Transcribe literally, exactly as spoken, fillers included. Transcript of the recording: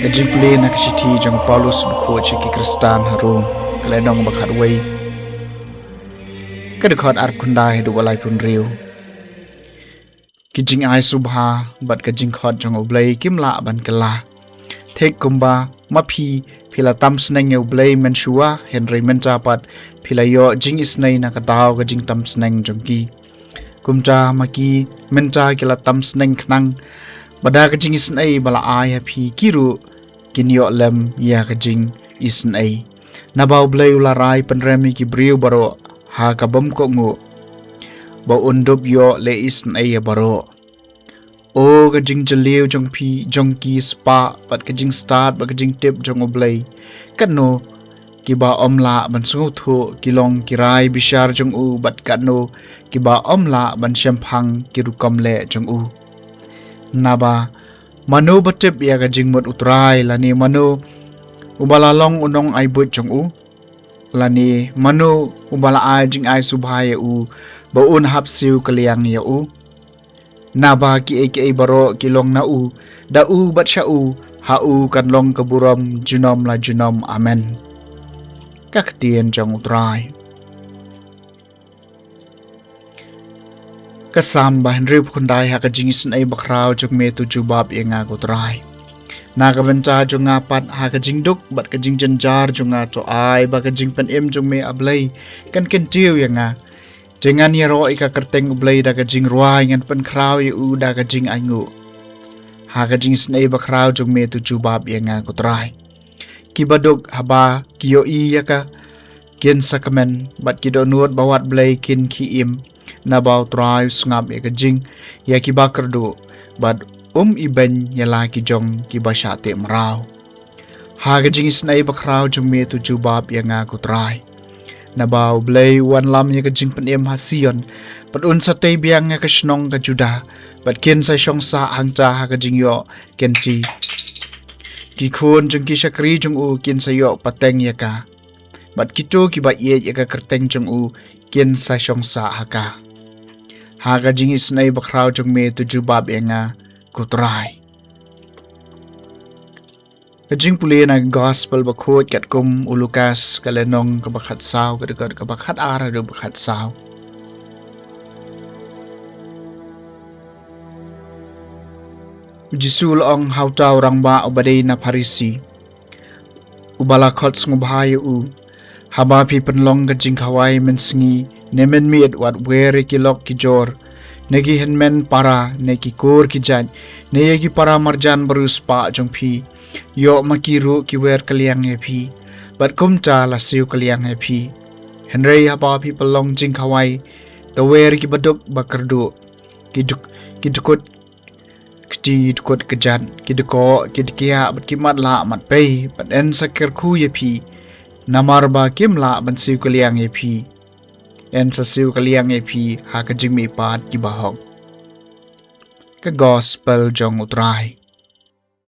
Ka jingpule na ka shithi jong u Paulus bakhuid sha ki Khristan ha Rom, ka lynnong ba khatwei, ka dkhot arphew khyndai haduh ba laiphew hynriew. Ki jingai sngewbha bad ka jingkhot jong U Blei kim lah ban kylla. Thik kumba ma phi, phi la tam sneng ïa U Blei mynshuwa, hynrei mynta pat phi la ïoh jingisynei na ka daw ka jingtam sneng jong ki. Kumta ma ki mynta ki la tam sneng khnang, ba da ka jingisynei ba la ai ha phi, ki ruh kin ïoh lem ïa ka jingisynei. Naba U Blei u la rai pynrem ïa ki briew baroh ha ka bym kohnguh, ba un dup ïoh leh isynei ïa baroh. O ka jingjylliew jong phi, jong ki spah bad ka jingstad bad ka jingtip jong U Blei! Katno kiba ym lah ban sngewthuh ki long ki rai bishar jong u, bad katno kiba ym lah ban shemphang ki rukom leh jong u! Naba mano ba tip ïa ka jingmut U Trai, lane mano uba la long u nongai buit jong u? Lane mano uba la ai jingai sngewbha ïa u ba un hap siew kylliang ïa u? Naba kiei kiei baroh ki long na u, da u bad sha u, ha u kan long ka burom junom la junom. Amen. Ka ktien jong U Trai. Ka Salm ba hynriewphew khyndai. Ha ka jingisynei bakhraw jong me to jubab ïa nga, ko Trai. Na ka bynta jong nga pat, ha ka jingduk bad ka jingjynjar jong nga, to ai ba ka jingpynim jong me, A Blei, kan kyntiew ïa nga. Te ngan ïaroh ïa ka kyrteng U Blei da ka jingrwai, ngan pynkhraw ïa u da ka jingainguh. Ha ka jingisynei bakhraw jong me to jubab ïa nga, ko Trai. Kiba duk, haba ki ïohi ïa ka, kin sa kmen, bad ki dohnud ba wad Blei kin khie im. Naba U Trai u sngap ïa ka jing, ïa kiba kyrduh, bad um ibeiñ ïa la ki jong kiba shah teh mraw. Ha ka jingisynei bakhraw jong me to jubab ïa nga, ko Trai. Naba U Blei u wanlam ïa ka jingpynim ha Sion, bad un sa tei biang ïa ka shnong ka Judah, bad kin sa shong sah hangta ha ka jingïoh kynti. Ki khun jong ki shakri jong u kin sa ïoh pateng ïa ka, bad kito kiba ïeit ïa ka kyrteng jong u kin sa shong sah ha ka. Ha ka jingisynei bakhraw jong me to jubab ïa nga, ko Trai. Ka jingpule na ka Gospel bakhuid katkum u Lukas, ka lynnong kaba khatsaw, ka dkhot kaba khatar haduh ba khatsaw. U Jisu u la ong ha uta u rangbah uba dei na Pharisi, uba la khot sngewbha ïa u: Haba phi pynlong ka jingkhawai mynsngi ne mynmiet, wat wer ïa ki lok ki jor, ne ki hynmen para, ne ki kur ki jait, ne ïa ki para marjan bariewspah jong phi. Ïoh ma ki ruh ki wer kylliang ïa phi, bad kumta la siew kylliang ïa phi. Hynrei haba phi pynlong jingkhawai, to wer ïa ki baduk bakyrduh, ki duk, ki dkut kti dkut kjat, ki dkoh, ki dkiah, bad ki matlah matpei, bad yn sa kyrkhu ïa phi, namar ba kim lah ban siew kylliang ïa phi. Yn sa siew kylliang ïa phi ha ka jingmihpat ki bahok. Ka Gospel jong U Trai.